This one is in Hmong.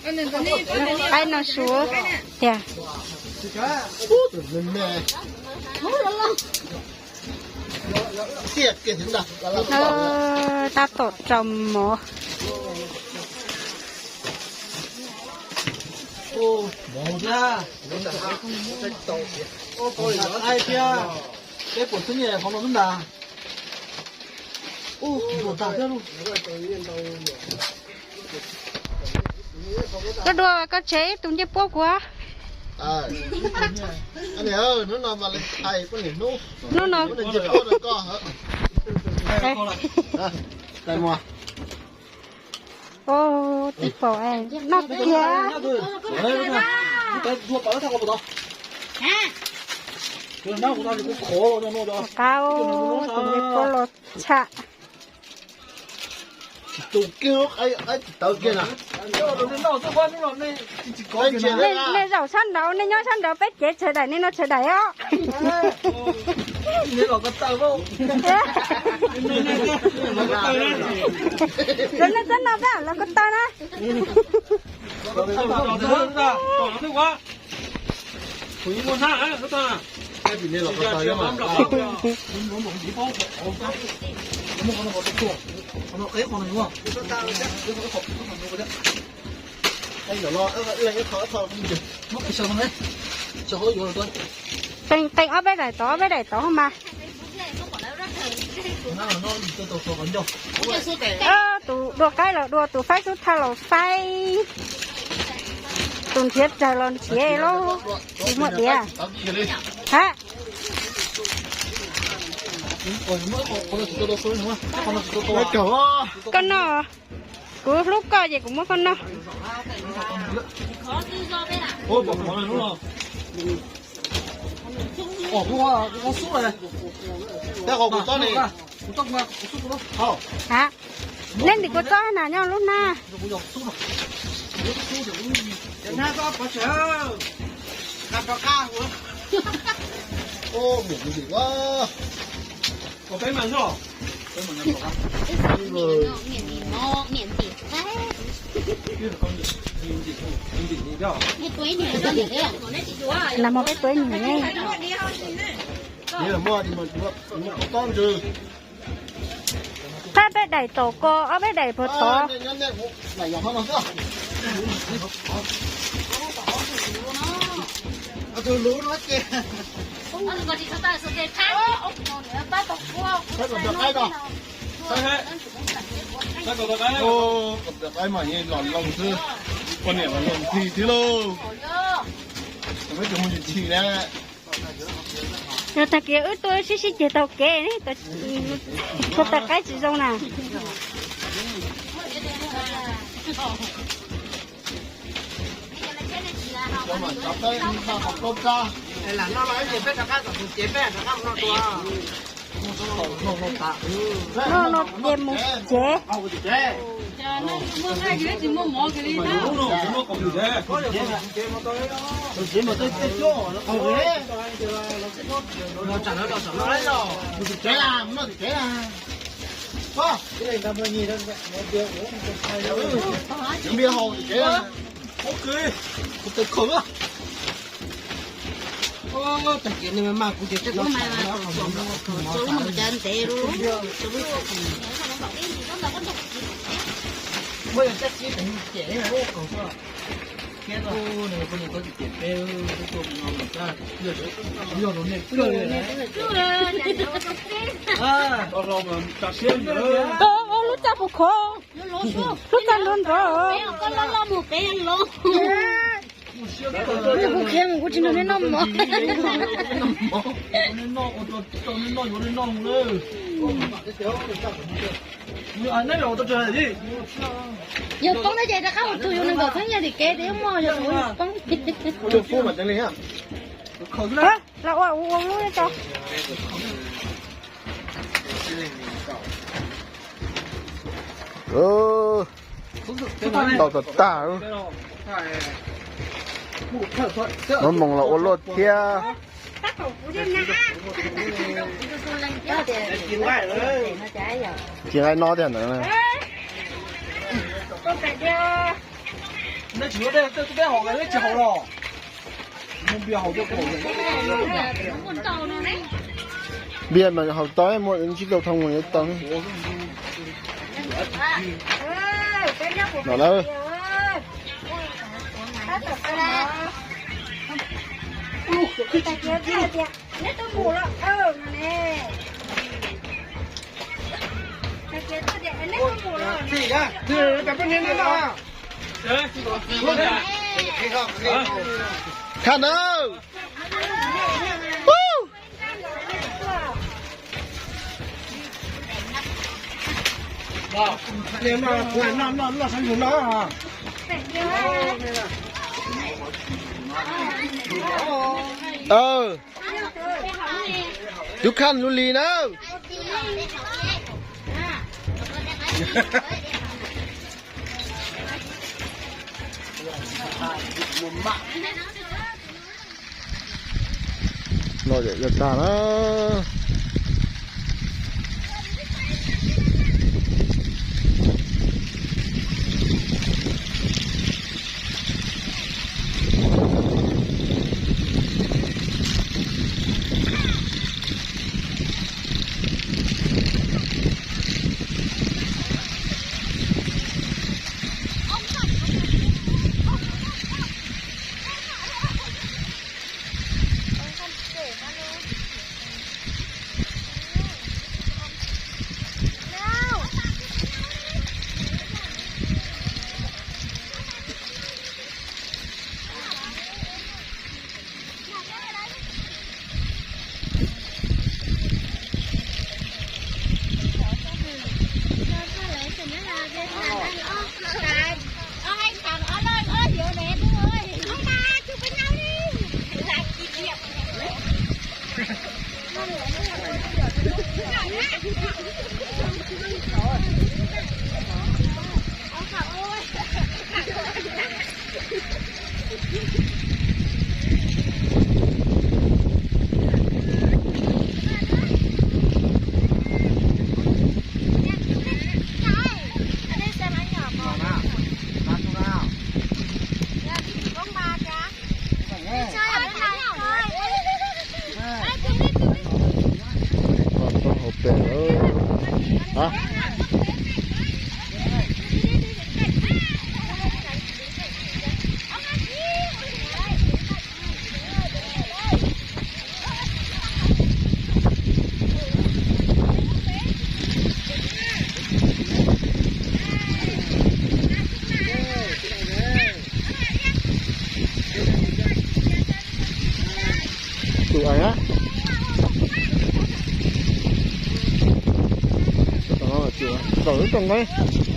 Qaib no suav tiag. Tab tom rau mov. Koj dua koj tshev ib tug ncej puab kuv. Hnub no tib pom noj kiag. Qab tus ncej puab los tshaj. Nej zaum sab nraud, nej nyob sab nraud, peb cev tsawv daim, nej no tsawv daim os. Los nej txhob no peb los ko taw na. Qee qee ob peb daim tod, ob peb daim tod mas. Tus dua qaib los dua, tus faib xub thawj los faib, tus nrhiav rawg los nrhiav lauj, tsis muaj diav. Ha, koj noj, kuv hlub koj ces kuv muab koj noj. Ha, nej ntim kua txob na nyob lub hnab. Nag hmo peb tua ib nyuag ne. Qab peb daim tom ko, ob peb daim puag tod. Qaib mas los loo xwb, poj niam mas loo ntxhi thiab lauj. Tsis mus tsis tshis na. Yog tag kis wb tuaj wb sib sib ceg taug kev, tua tais qaib tsis zoo na. Noj no ces mus tsev. Lub txaj puas khov, lub txaj nrov nrov. Kuv tsis nrog nej noj mov. Yog poob no ces rov qab ua tug, yus nees nkaum txheeb yog tim kev tias muaj yog poob. Los ua ua ua lub tso. Ntau tag tag. Muab moos los ua luaj thiab. Ci nqaij no tiag ntawd. Npias mas haus tau, muaj tsib rau thoo mus tau. No lawm. Khaj nawb. Tus khaj lub li na. Los yam yuav tag na. Hauv pes lawm. Tus ais na. Tau lub tau nqeeb.